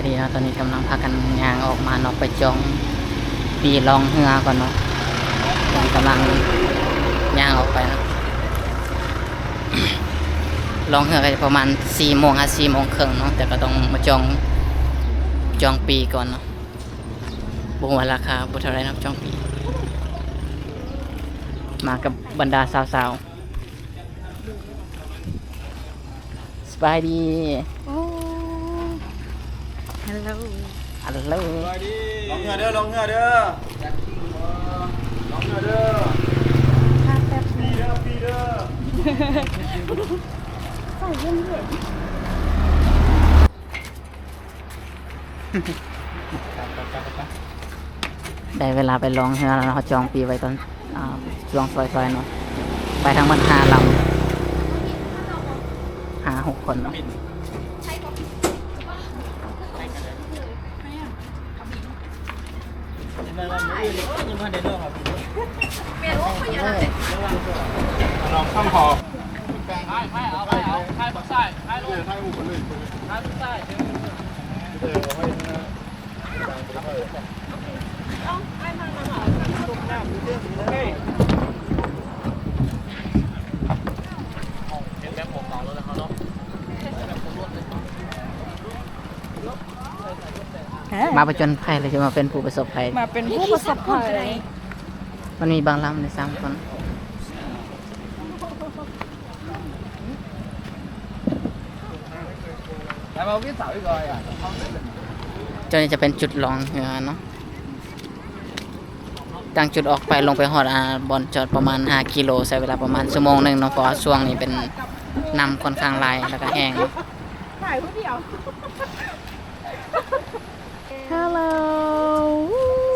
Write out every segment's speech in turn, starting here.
ດີເນາະ ຕອນນີ້ກຳລັງພາກັນຍ່າງອອກມາເນາະ ໄປຈອງປີ້ລ່ອງເຮືອກ່ອນເນາະ. ກຳລັງຍ່າງອອກໄປເນາະ ລ່ອງເຮືອກໍຈະປະມານສີ່ໂມງຫາສີ່ໂມງເຄິ່ງເນາະ ແຕ່ກໍຕ້ອງມາຈອງ ຈອງປີ້ກ່ອນເນາະ. ບໍ່ຮູ້ວ່າລາຄາບໍ່ເທົ່າໃດເນາະ ຈອງປີ້. ມາກັບບັນດາສາວໆ. ສະບາຍດີ. ໂອ້ ຮັລໂຫຼ ຮັລໂຫຼ. ສະບາຍດີ. ລ່ອງເຮືອເດີ ລ່ອງເຮືອເດີ ລ່ອງເຮືອເດີ. ພາແປັບໜຶ່ງ ປີ້ເດີ ປີ້ເດີ. ໃຊ້ເວລາໄປລ່ອງເຮືອແລ້ວເນາະ ເຮົາຈອງປີ້ໄວ້ຕອນ ອາ ຊ່ວງສວຍໆເນາະ ໄປທັງໝົດຫ້າລຳ ຫ້າຫົກຄົນເນາະ. ລອງຂ້າມຫອ. ມາຜະຈົນໄພ ຫຼືຈະມາເປັນຜູ້ປະສົບໄພ? ມາເປັນຜູ້ປະສົບໄພ. ມັນມີບາງລຳໄດ້ສາມຄົນ. ເຈົ້ານີ້ຈະເປັນຈຸດລ່ອງເຮືອເນາະ. ຕັ້ງຈຸດອອກໄປ ລົງໄປຮອດ ອາ ບ່ອນຈອດປະມານຫ້າກິໂລ ໃຊ້ເວລາປະມານຊົ່ວໂມງໜຶ່ງເນາະ ເພາະວ່າຊ່ວງນີ້ເປັນ ນ້ຳຂ້ອນຂ້າງຫຼາຍ ແລ້ວກໍແຮງເນາະ. ຖ່າຍຜູ້ດຽວ. ຮັລໂຫຼ.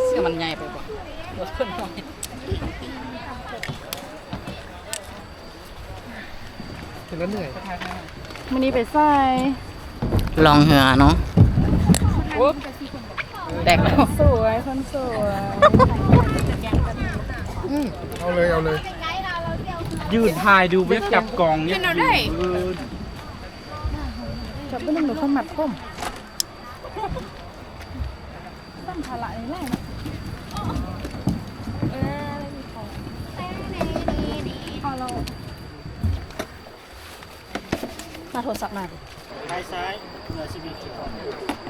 ເສື້ອມັນໃຫຍ່ໄປບໍ່? ເຫັນແລ້ວເມື່ອຍ. ມື້ນີ້ໄປໃສ? ລ່ອງເຮືອເນາະ. ໂອ້ ແຕກແລ້ວ. ຄົນສວຍ ຄົນສວຍ. ອືມ ເອົາເລີຍ ເອົາເລີຍ. ຢືນຖ່າຍດູ ບໍ່ຢາກຈັບກ້ອງ. ເຮັດແນວໃດ? ຈັບໄປນຳ ເຂົາມັດຜົມ. ສຳພາລະນີ້ຫຼາຍເນາະ. ເອີ ມີຂອງ ເອົາແລ້ວ ມາໂທລະສັບມາ. ໄປຊ້າຍ ເພື່ອຊິມີຄລິບ.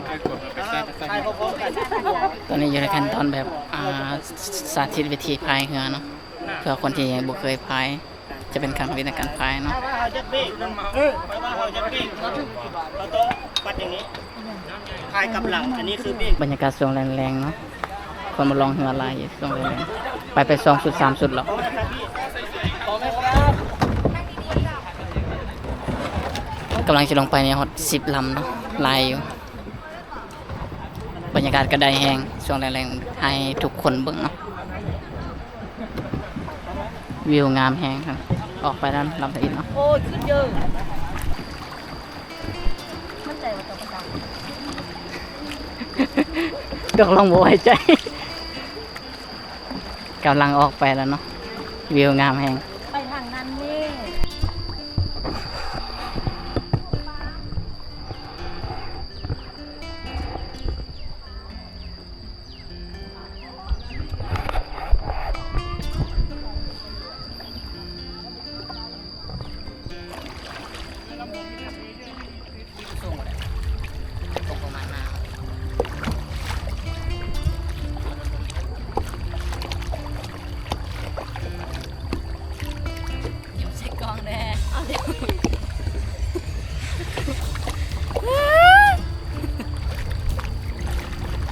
ໄປຊ້າຍ ໄປຊ້າຍ. ຕອນນີ້ຢູ່ໃນຂັ້ນຕອນແບບ ອ່າ ສາທິດວິທີພາຍເຮືອເນາະ ເພື່ອຄົນທີ່ຍັງບໍ່ເຄີຍພາຍ. ຈະເປັນຄັ້ງທຳອິດໃນການພາຍເນາະ. ເຮົາຈະເບຣກ ເອີ ເຮົາຈະເບຣກ ເຮົາຕ້ອງປັດຢ່າງນີ້ ພາຍກັບຫຼັງ. ອັນນີ້ຄືເບຣກ. ບັນຍາກາດຊ່ວງແລງໆເນາະ ຄົນມາລ່ອງເຮືອຫຼາຍຢູ່ຊ່ວງແລງໆ. ໄປ ໄປສອງຊຸດ ສາມຊຸດແລ້ວ. ກຳລັງຊິລົງໄປນີ້ ຮອດສິບລຳເນາະ ຫຼາຍຢູ່. ບັນຍາກາດກໍໄດ້ແຮງ ຊ່ວງແລງໆ ໃຫ້ທຸກຄົນເບິ່ງເນາະ. ວິວງາມແຮງ. ອອກໄປນັ້ນລຳທະອິດເນາະ. ໂອ້ຍ ຂຶ້ນເຢີ ໝັ້ນໃຈວ່າຈະປະກາດ ຕົກລົງບໍ່ໄວ້ໃຈ. ກຳລັງອອກໄປແລ້ວເນາະ. ວິວງາມແຮງ. ໄປທາງນັ້ນເວີ້. ເກັບໃສ່ກ່ອງແດ່. ເອົາແລ້ວ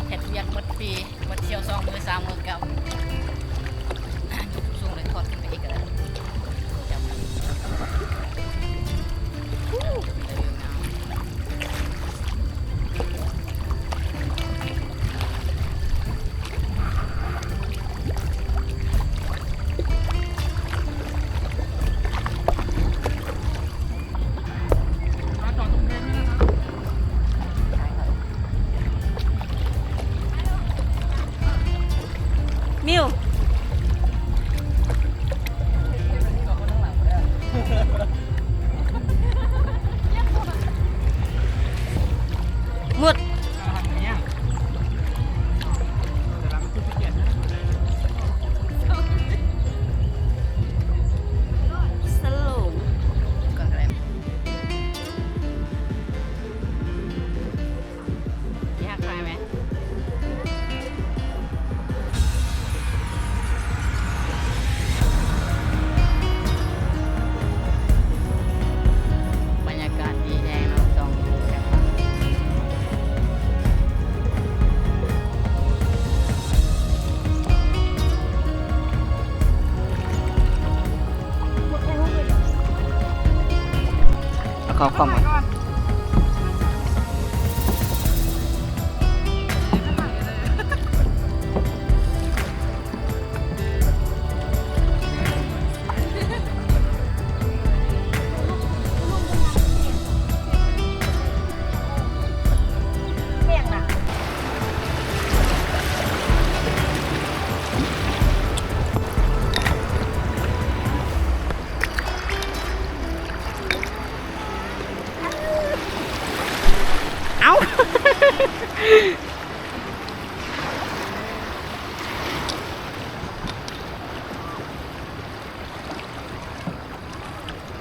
ເຮັດວຽກໝົດປີ ໝົດທ່ຽວສອງມື້ສາມມື້ກັບ ສູງເລີຍ ຖອດຂຶ້ນໄປອີກກໍໄດ້. ມິວ ໝົດ. ເອົ້າ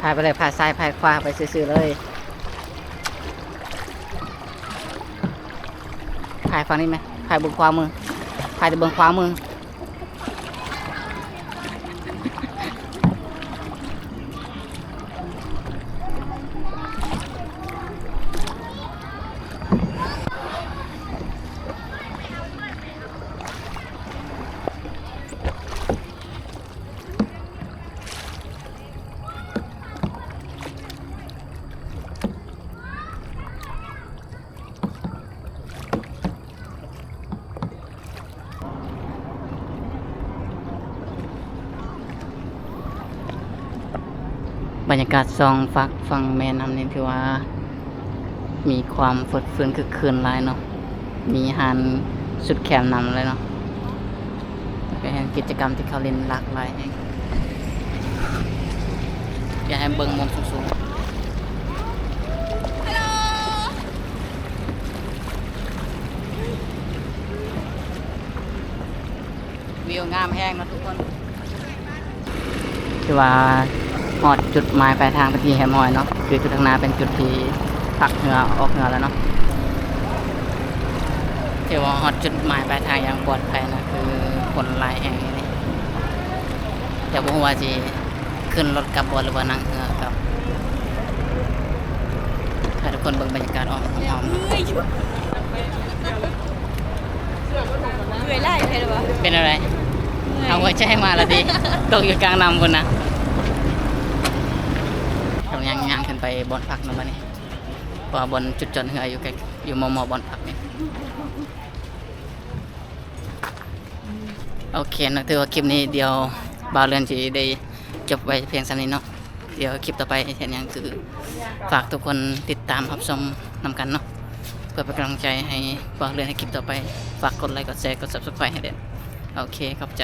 ພາຍໄປເລີຍ ພາຍຊ້າຍ ພາຍຂວາໄປຊື່ໆເລີຍ. ພາຍຝັ່ງນີ້ແມະ ພາຍເບິ່ງຂວາມື ພາຍແຕ່ເບິ່ງຂວາມື. ບັນຍາກາດສອງຟາກຝັ່ງແມ່ນ້ຳນີ້ ຖືວ່າມີຄວາມຟົດຟື້ນຄຶກຄື້ນຫຼາຍເນາະ ມີຮ້ານສຸດແຄມນຳເລີຍເນາະ ແລ້ວກະເຫັນກິດຈະກຳທີ່ເຂົາຫຼິ້ນຫຼາກຫຼາຍແຮງ ຢາກໃຫ້ເບິ່ງມຸມສູງໆ. ວິວງາມແຮງເນາະທຸກຄົນ ຖືວ່າຮອດຈຸດໝາຍປາຍທາງເປັນທີ່ຮຽບຮ້ອຍເນາະ ຄືຈຸດຂ້າງໜ້າເປັນຈຸດທີ່ພັກເຮືອ ອອກເຮືອແລ້ວເນາະ ຖືວ່າຮອດຈຸດໝາຍປາຍທາງຢ່າງປອດໄພນະ ຄືຄົນຫຼາຍແຮງອີ່ຫຼີ ແຕ່ບໍ່ຮູ້ວ່າຊິ ຂຶ້ນລົດກັບບໍ່ ຫຼືວ່ານັ່ງເຮືອກັບ ໃຫ້ທຸກຄົນເບິ່ງບັນຍາກາດອ້ອມໆ. ເມື່ອຍຫຼາຍແທ້ວະ ເປັນແນວໃດ? ເມື່ອຍ ເອົາຫົວໃຈມາລະຕິ ຕົກຢູ່ກາງນ້ຳພຸ້ນນະ ຕ້ອງຍ່າງ ຍ່າງຂຶ້ນໄປບ່ອນພັກເນາະບັດນີ້ ເພາະວ່າບ່ອນຈຸດຈອດເຮືອຢູ່ໃກ້ ຢູ່ມໍ່ໆບ່ອນພັກນີ້. ໂອເຄເນາະ ຖືວ່າຄລິບນີ້ດຽວບ່າວເລື່ອນຊິໄດ້ຈົບໄວ້ພຽງສ່ຳນີ້ເນາະ ດຽວຄລິບຕໍ່ໄປເຮັດຫຍັງຄືຝາກທຸກຄົນຕິດຕາມຮັບຊົມນຳກັນເນາະ ເພື່ອເປັນກຳລັງໃຈໃຫ້ບ່າວເລື່ອນໃນຄລິບຕໍ່ໄປ ຝາກກົດໄລ ກົດແຊ ກົດ Subscribe ໃຫ້ແດ່ ໂອເຄ ຂອບໃຈ.